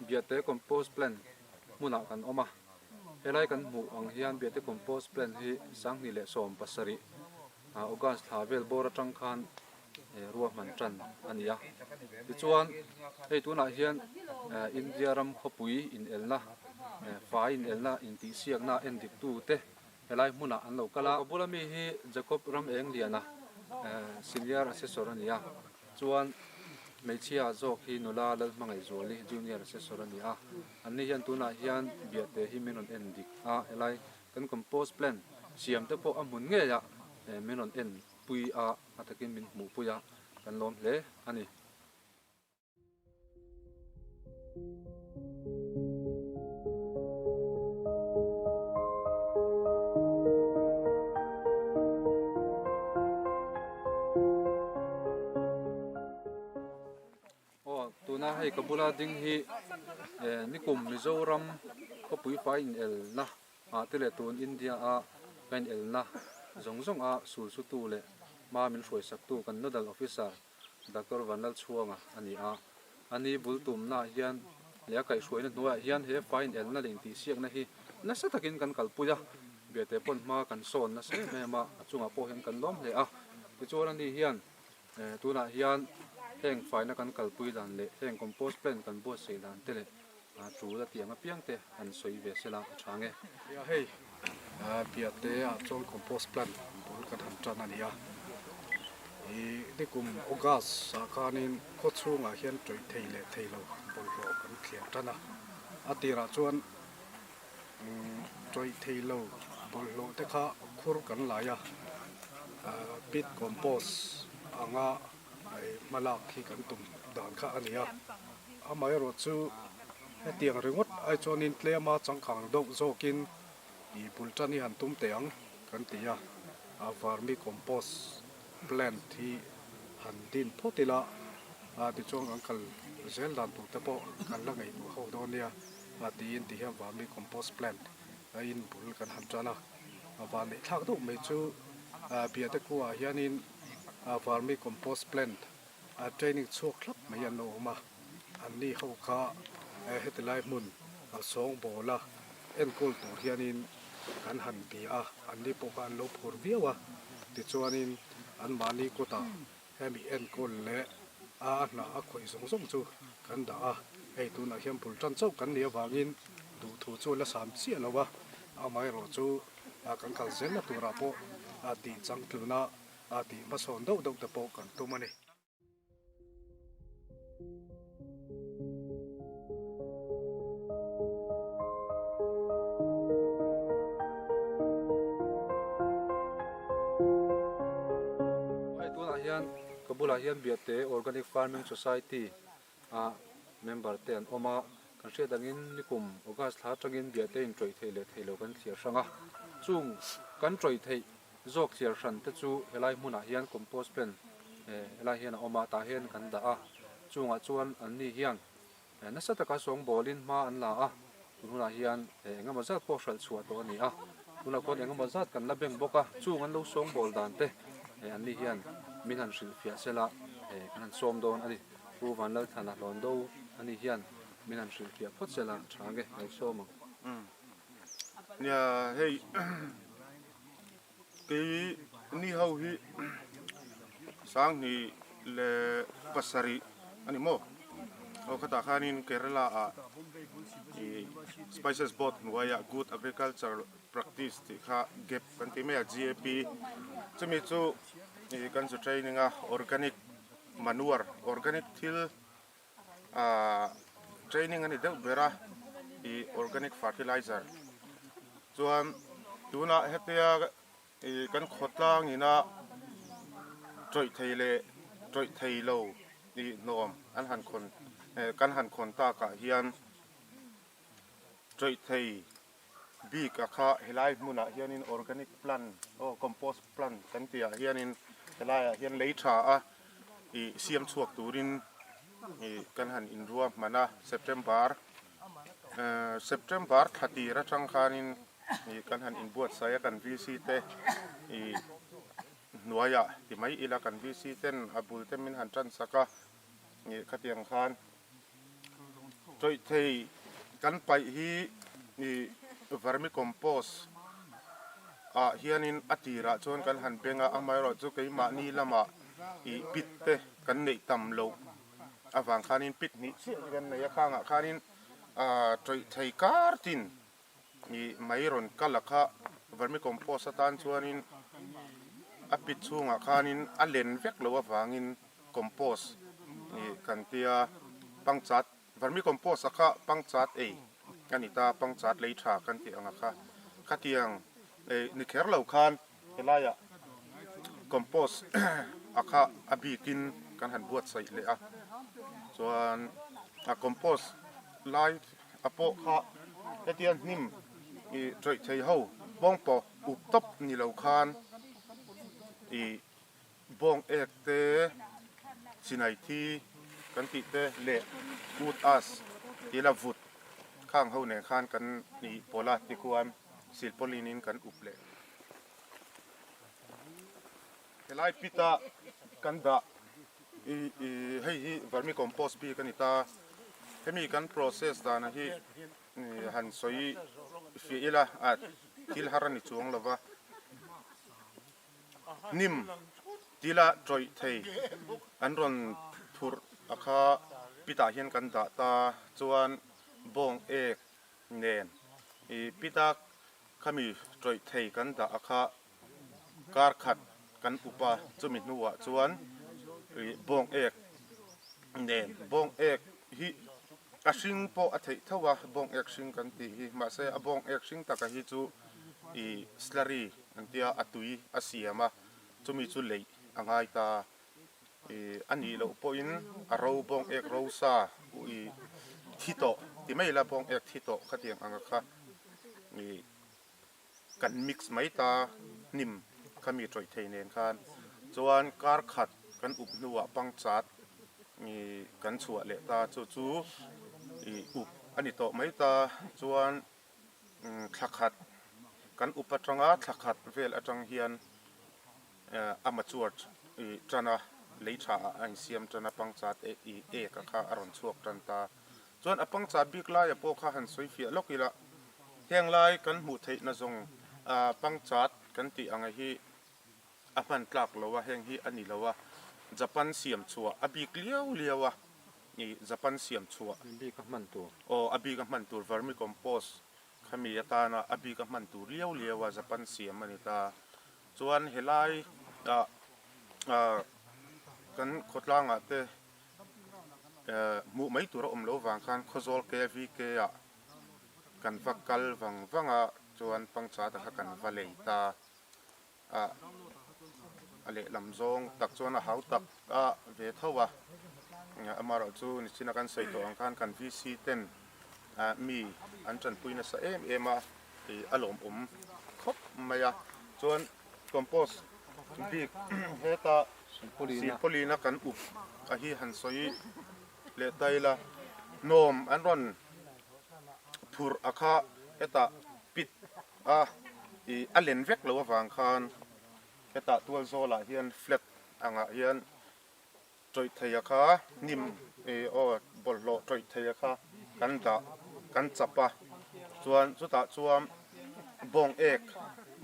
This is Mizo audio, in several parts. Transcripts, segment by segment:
Biate Compost Plant hmunah kan awm a, helai kan hmuh ang hian Biate Compost Plant hi 2017 August thla vel bawr atang khan ruahman tan a ni a. Tichuan hei tunah hian India ram khawpui inelna, fai inelna intihsiakna endiktu te Helai hmunah an lo kal a. Ka bula mi hi Jacob ram eng liana Senior Assessor a ni a, chuan hmeichhia zawk hi nula Lalhmangaihzuali Junior Assessor a ni a. Anni hian tunah hian biahte hi min rawn en dik a, helai kan compost plant siam te pawh a hmun ngeiah min rawn en pui a, a takin min hmuh pui a, kan lawm hle a ni. Aw tuna hei ka bula ding hi eh nikum Mizoram khawpui fai inelna ah te leh tun India a ka inelna zawng zawng a sulsutu leh hma min hruaisaktu kan nodal officer Doctor Vanlalchhuanga a ni a, a ni bul tumnaah hian leh a kaihhruaina hnuaiah hian he fai inelna leh intihsiakna hi nasa takin kan kalpui a, biate pawn hma kan sawn nasa em em a, a chungah pawh hian kan lawm hle a. Tichuan a ni hian tunah hian heng faina kan kalpui dan leh heng compost plant kan buatsaih dan te leh tul a tih ang apiang te an sawi ve sela a tha nge. Nia hei Biate ah chuan compost plant bul kan han tan a ni a, ih nikum August ah khanin khaw chhungah hian tawih thei leh thei lo bawlhhlawh kan thliar tan a, a tirah chuan tawih thei lo bawlhhlawh te kha khur kan lai a, pit compost anga hmalak hi kan tum dan kha a ni a, amaherawh chu hetiang ringawt ai chuanin tlema changkang deuh zawkin ih bul tan hi han tum teh ang kan ti a, a vermi compost plant hi han din phawt ila a tichuan kan kal zel dan tur te pawh kan la ngaihtuah ho dawn nia a tiin ti hian vermi compost plant a in bul kan han tan a, a vanneih thlak deuh mai chu biate khuaah hianin. A vermi compost plant a training chhuak thlap mai an lo awm a, an ni ho kha heti lai hmun a sawngbawl a enkawl tur hianin kan han bia a, an ni pawh kha an lo phur viau a, tichuanin anmahni kutah hemi enkawl leh a hnah a khawih zawng zawng chu kan dah a, hei tunah hian bul tan chauh kan nih avangin duhthu chu la sam chiah lo a, amaherawhchu kan kal zelna turah pawh tih changtluna a tih hmasawn deuh deuh te pawh kan tum a ni. Hei tunah hian ka bulah hian Biate Organic Farming Society a member te an awm a, kan hriat angin nikum August thla atangin Biate in tawih theih leh theih loh kan thliar hrang a, chung kan tawih theih zawk thliar hran te chu helai hmunah hian compost plant helai hian a awm a, tah hian kan dah a, chungah chuan an ni hian nasa taka sawngbawlin hma an la a, tun hunah hian engemaw zat pawh hralh chhuah tawh a ni a, tunah khuan engemaw zat kan la beng bawk a, chung an lo sawngbawl dan te an ni hian min han hrilhfiah sela kan han sawm dawn a ni. Pu Vanlalthana Hlawndo a ni hian min han hrilhfiah phawt sela tha nge lo sawm ang. Nia hei kei ni ho hi 2007 a ni maw aw khatah khanin Kerala ah ih spices board hnuaiah good agriculture practice tih kha gap kan tih mai a GAP chumi chu ih kan zu training a organic manure organic thil ah training a ni deuh ber a ih organic fertilizer chuan tunah hetia ih kan khawtlang ina tawih thei leh tawih thei lo ih hnawm an han khawn eh kan han khawn takah hian tawih thei bik a kha helai hmunah hianin organic plant aw compost plant kan tih ah hianin helaiah hian lei tha a ih siam chhuak turin ih kan han inrua hman a September ehh September thla tir atang khanin ih kan han inbuatsaih a kan VC te ih hnuaiah ti mai ila kan VC ten a bul te min han tan sak a ih khatiang khan. Tawihthei kan paih hi ih vermicompost ah hianin a tirah chuan kan han beng a, amaherawhchu keimahni lamah ih pit te kan neih tam loh avang khanin pit hnih chiah hi kan nei a, khangah khanin ah tawihthei kar tin ih mai rawn kal a kha vermicompost atan chuanin a pit chhungah khanin a len vek loh avangin compost ih kan tia pangchat vermicompost a kha pangchat ei a ni ta pangchat lei tha kan tih ang a kha khatiang eh ni kher lo khan helaiah compost a kha a bikin kan han buatsaih leh a chuan a compost lai a pawh kha hetia hnim ih tawih thei ho bawngpaw up tawp ni lo khan ih bawng ek te chinai thi kan tih te leh ut as tih la vut khang ho nen khan kan ih pawlh a tikhuan silpauline in kan up leh. Helai pit a kan dah hei hi vermicompost bik a ni ta. Hemi kan process dana hi han sawi fiah ila a thil har a ni chuang lo va. Hnim tila tawih thei an rawn phurh a kha pitah hian kan dah ta chuan bawng ek nen pita khami tawih thei kan dah a kha Kar khat kan up a, chumi hnuah chuan ih bawng ek nen bawng ek hi a hring pawh a theih tho a, bawng ek hring kan tih hi mahse a bawng ek hring taka hi chu ih slurry an tia a tui a siam a, chumi chu leih a ngai ta. Ih a nih loh pawhin a ro bawng ek ro sa ih thi tawh ti mai ila bawng ek thi tawh khatiang anga kha ih. Kan mix mai ta hnim kha mi tawih thei nen khan chuan kar khat kan up hnuah pangchat ih kan chhuah leh ta chu chu ih up a ni tawh mai ta chuan thla khat kan up atanga thla khat vel atang hian a mature ih tan a lei tha ah a insiam tan a pangchat ih ek a kha a rawn chhuak tan ta. Chuan a pangchat bik laia pawh kha han sawi fiah lawk ila, heng lai kan hmuh theihna zawng pangchat kan tih ang hi a hman tlak lo a, heng hi a ni lo a, Japan siam chhuah a bik liau liau a, ih Japan siam chhuah. A bik a hman tur. Aw, a bik a hman tur vermicompost khami atana a bik a hman tur liau liau a Japan siam a ni ta. Chuan helai ah kan khawtlangah te Hmuh mai tur a awm lo vang khan Khawzawl KVK ah kan va kal vang vang a, chuan Pangchata kha kan va lei ta a, a lehlam zawng tak chuan a hau tak a ve tho a, amaherawh chu nichina kan sawi tawh ang khan kan VC ten mi an tanpui nasa em em a, a lawmawm khawp mai a, chuan compost bik heta. Silpauline kan up a hi han sawi leh ta ila, hnawm an rawn phurh a kha hetah pit a ih a len vek lo avang khan hetah tual zawlah hian flat angah hian tawih thei a kha hnim ih aw bawlhhlawh tawih thei a kha kan dah kan chap a chuan chutah chuan bawng ek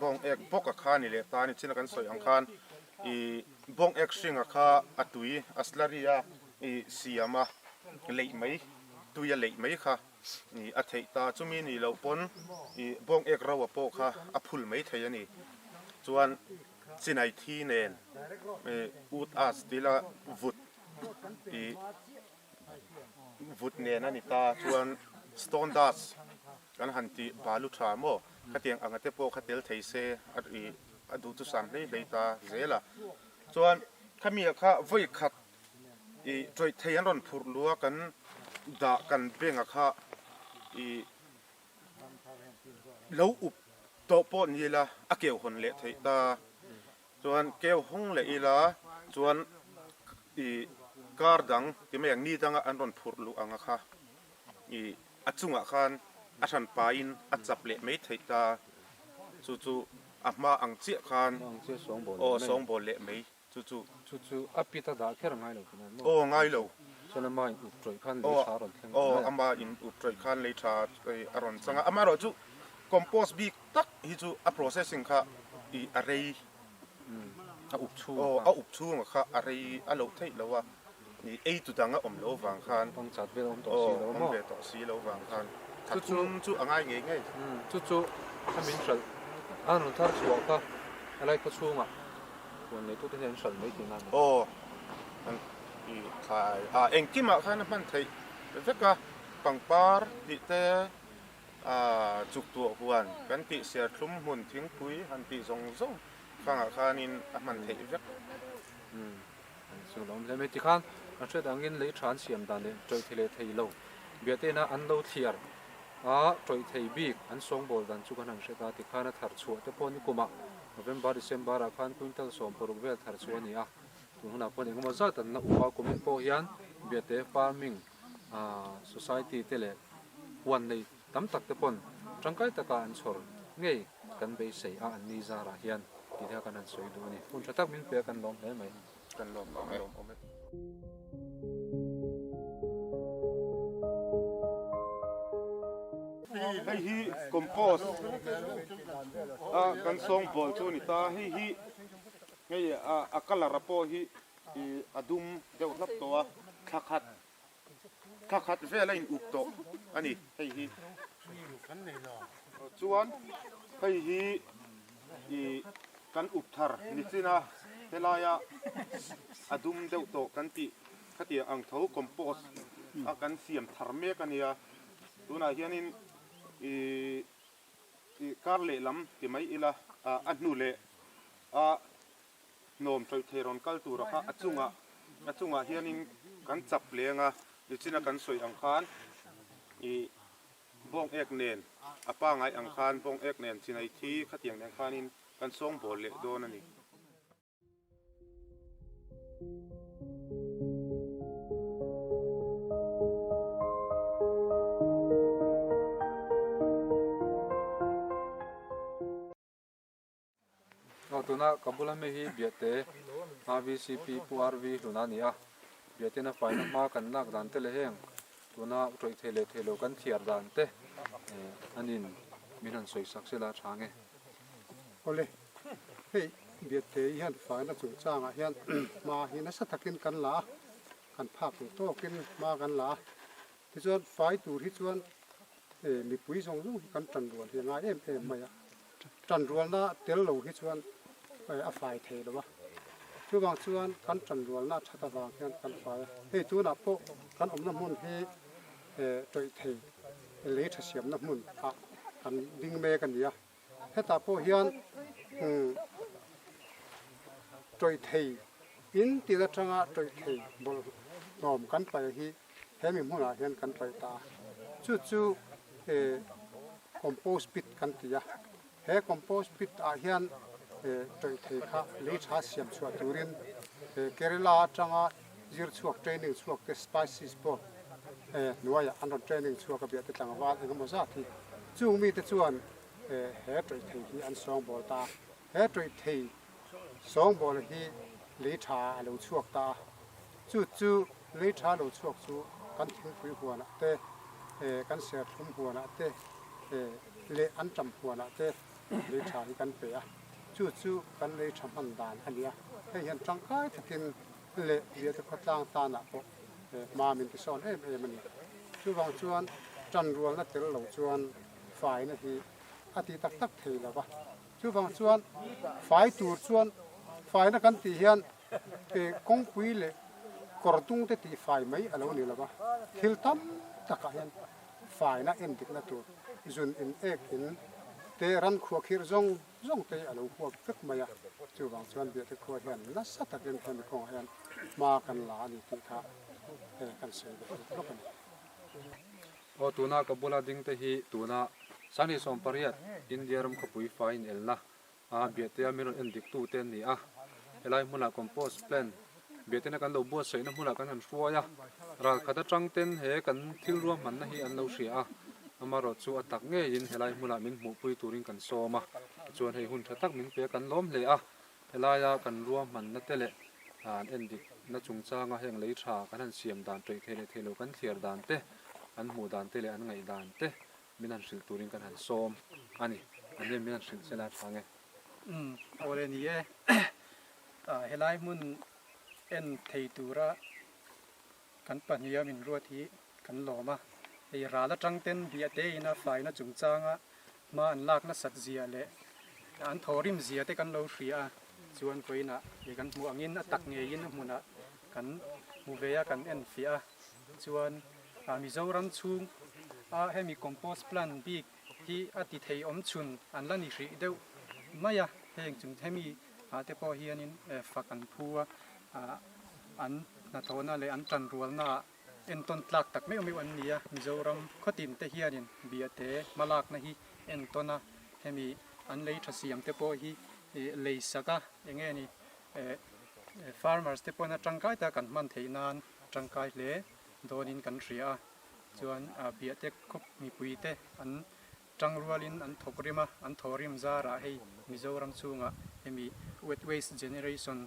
bawng ek bawk a kha a ni leh ta a ni chin a kan sawi ang khan. I bawng ek hringa kha a tui a slurry a i siam a leih mai tui a leih mai kha i a theih ta chumi nih loh pawn i bawng ek ro a pawh kha a phul mai thei a ni chuan chinai thi nen i ut as tila vut i vut nen a ni ta chuan stone dust kan han tih balu tha maw khatiang anga te pawh kha tel thei se a i a duh chu sam hlei hlei ta zel a chuan khami ah kha vawi khat ih tawih thei an rawn phurh lu a kan dah kan bank ah kha ih lo up tawh pawh ni ila a keu hawn leh theih ta chuan keu hawng leh ila chuan ih kar dang ti mai ang ni danga an rawn phurh luh ang a kha ih a chungah khan a hran pain a chap leh mai theih ta chu chu a hma ang chiah khan aw sawngbawl leh mai chu chu Chu chu a pit a dah kher ngai lo tih nan maw? Aw ngai lo. Chuan ama in up tawih khan lei tha a rawn thleng ta mai a. Aw, ama in up tawih khan lei tha a rawn chang a. Amaherawhchu compost bik tak hi chu a processing kha i a rei. A up chhung kha. Aw, a up chhunga kha a rei a loh theih lo a. I ei tu dang a awm lo vang khan. Pang chat vel a awm tawh si lo maw? Awm ve tawh si lo vang khan. Tha thum chu a ngai ngei ngei. Chu chu a min hralh a rawn thar chhuah kha a lai khaw chhungah huan neitute hian an hralh mai tihna a ni. Aw, an i thlai a, engkimah khan a hman theih vek a, pangpar tih te chuktuah huan kan tih serthlum hmun thingpui han tih zawng zawng khangah khanin a hman theih vek. Chu lo awm hle mai. Tikhan an hriat angin lei tha an siam dan leh tawih thei leh thei lo biateina an lo thliar a, tawih thei bik an sawngbawl dan chu kan han hre ta. Tikhan a thar chhuah te pawh nikumah November, December ah khan quintal 60 vel thar chhuah a ni a. Tun hunah pawh engemaw zat an la up a, kumin pawh hian biate farming society te leh huan nei tam tak te pawn tangkai taka an chhawr ngei kan beisei a an ni zarah hian tih te kha kan han sawi duh a ni. Hun tha tak min pe a kan lawm hle mai. Kan lawm awm e. Lawm awm e. Hei hi compost a kan sawngbawl chu a ni ta. Hei hi hei a colour a pawh hi a dum deuh hlap tawh a, thla khat Thla khat vel a in up tawh a ni hei hi. Chuan hei hi ih kan up thar ni chin a, helaia a dum deuh tawh kan tih khatiang ang tho compost a kan siam thar mek a nia. Tunah hianin ih ih kar lehlam ti mai ila a hnu leh a Hnawm tawih thei rawn kal tura kha a chungah a chungah hianin kan chap leng a, nichina kan sawi ang khan ih bawng ek nen a pangai ang khan bawng ek nen chinai thi khatiang nen khanin kan sawngbawl leh dawn a ni. Aw tuna ka bula mi hi Biate RVCP Pu RV hluna a ni a, Biate'n a faina hma kan lak dan te leh heng tuna tawih thei leh thei lo kan thiar dan te anin min han sawi sak sela a tha nge. Awle, hei Biate hian faina chungchangah hian hma hi nasa takin kan la a, kan phak ang tawkin hma kan la a, Tichuan fai tur hi chuan mipui zawng zawng hi kan tanrual hi a ngai em em mai a, tanrualna tel lo hi chuan a fai thei lo a, chuvang chuan kan tanrualna a that avang hian kan fai a, hei tunah pawh kan awmna hmun hi tawih thei lei tha siamna hmun ah kan ding mek a ni a, hetah pawh hian tawih thei in til atanga tawih thei bawlhhlawm kan paih hi Hemi hmunah hian kan paih ta a, chu chu compost pit kan ti a, he compost pit ah hian tawih thei kha lei tha siam chhuah turin Kerala atanga zir chhuak training chhuak te spices pawh hnuaiah an rawn training chhuak a biahte tlangval engemaw zat hi chung mite chuan he tawih thei hi an sawngbawl ta a, he tawih thei sawngbawl hi lei tha a lo chhuak ta a, chu chu Lei tha lo chhuak chu kan thingpui huanah te, kan serthlum huanah te leh an tam huanah te lei tha hi kan pe a, chu chu kan lei tha hman dan a ni a. Hei hian tangkai takin leh Biate khawtlang tanah pawh hma min ti sawn em em a ni. Chuvang chuan tanrualna tel lo chuan faina hi a ti tak tak thei lo va. Chuvang chuan fai tur chuan faina kan tih hian kawngpui leh kawr dung te tih fai mai a lo ni lo va, thil tam takah hian faina en dikna tur zun in ek in te ran khua khirh zawng zawng te a lo huap vek mai a, chuvang chuan Biate khua hian nasa takin hemi kawngah hian hma kan la a ni tih kha kan sawi ve thei bawk a ni. Aw tuna ka bula ding te hi tuna 2018 India ram khawpui fai inelna A Biatea min rawn en dik tu te an ni a, helai hmunah compost plant Biatena kan lo buatsaihna hmunah kan han hruai a, ral khat atang ten he kan thil ruahmanna hi an lo hria a, amaherawh chu a tak ngeiin helai hmunah min hmuhpui turin kan sawm a, tichuan hei hun tha tak min pe a kan lawm hle a, helaia kan ruahmanna te leh an en dik na chungchanga heng lei tha kan han siam dan tawih thei leh thei lo kan thliar dan te, an hmuh dan te leh an ngaih dan te min han hrilh turin kan han sawm a ni. An hian min han hrilh che la tha nge? Umm, awle ni e. Helai hmun en thei tura kan pahniha min ruat hi kan lawm a. Hei ral atang ten biah te ina faina chungchanga hma an lak nasat zia leh an thawhrim zia te kan lo hria a, chuan vawiinah hei kan hmuh angin a tak ngeiin a hmunah kan hmu ve a, kan en fiah a. Chuan Mizoram chhung a hemi compost plant bik hi a ti thei awm chhun an la ni hrih deuh mai a, heng chung hemi ah te pawh hianin fak an phu a, an hnathawhna leh an tanrualna ah entawn tlak tak meuh meuh an ni a, Mizoram khawtin te hianin biate hmalakna hi entawn a, hemi an lei tha siam te pawh hi lei sak a, eng nge ni farmers te pawhin a tangkai taka kan hman theih nan tangkai hle dawnin kan hria a, chuan biate khawp mipui te an tangrualin an thawk rim a, an thaw rim zarah hei Mizoram chhungah hemi wet waste generation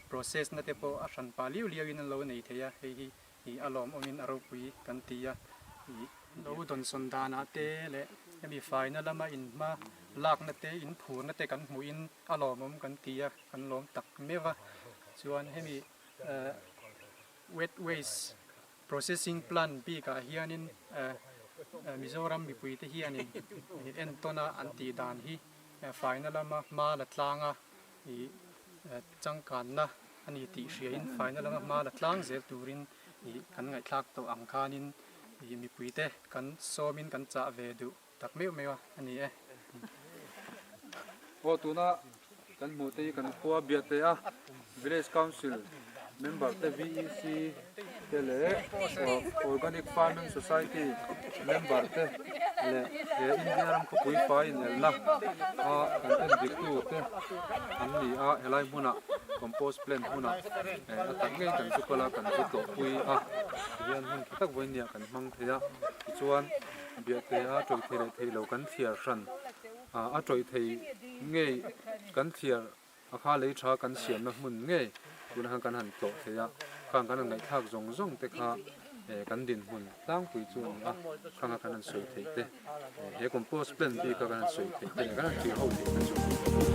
process na te pawh a hran pah liau liau in an lo nei thei a, hei hi ih a lawmawmin a ropui kan ti a, ih lo dawnsawn danah te leh hemi faina lama inhma lakna te inphurna te kan hmuhin a lawmawm kan ti a, kan lawm tak meuh a, chuan hemi wet waste Processing plant bikah hianin Mizoram mipuite hianin entawna an tih dan hi faina lama hma la tlanga changkanna a ni tih hriain faina lama hma la tlang zel turin kan ngaihthlak tawh ang khanin mipuite kan sawmin kan chah ve duh tak meuh meuh a a ni e. Aw tuna kan hmuh te hi kan khua Biate a Village Council member te VEC te leh Organic Farming Society member te leh he India ram khawpui fai inelna a kan en dik tu te an ni a helai hmunah compost plant hmunah a tak ngei kan chu kal a kan chu tlawhpui a tihian hmun tha tak vawinia kan hmang thei a tichuan Biate a tawih thei leh thei lo kan thliar hran a, a tawih thei ngei kan thliar a kha lei tha kan siamna hmun ngei tunah khan kan han tlawh thei a, khang kan han ngaihthlak zawng zawng te kha kan dinhmun tlangpui chu a ni a, khang a kan han sawi theih te he compost plant bik a kan han sawi theih te leh kan han thlir ho theih te chu.